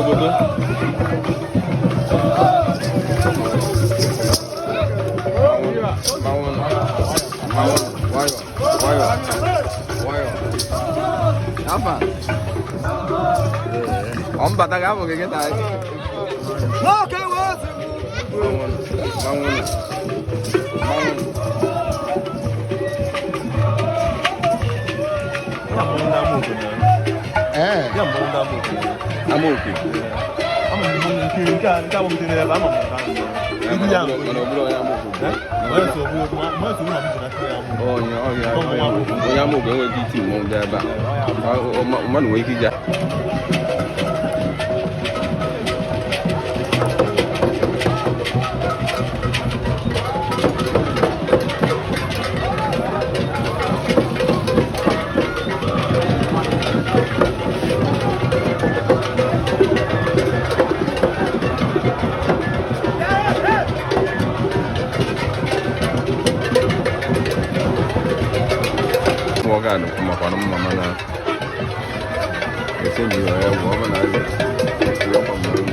Obodo. Mmanwụ nọ. Mmanwụ nọ. Nwayọ, nwayọ, nwayọ. Afa. Ọ mbata ga abụ gị kịta. Nwoke wee sị Mmanwụ nọ. Mmanwụ nọ. Mmanwụ nọ. Ya mụrụ ndị amaokwe na Ee, ya mụrụ ndị amaokwe na amaokwe. Ama m nke a nke a gbagotere ebe ama m nke ahụ. Ibu ya Mana nke ọ bụrụ onye amaokwe. onye so bụ ma so na m bụ na ya amaokwe. Onye onye onye amaokwe enweghị ike iti mmọnwụ bịa ebe a. Mmadụ nwere ike ije. Nwoke a makwana mma mana ese ji ya bụ ọ bụ na esi ọkwa mmanwụ.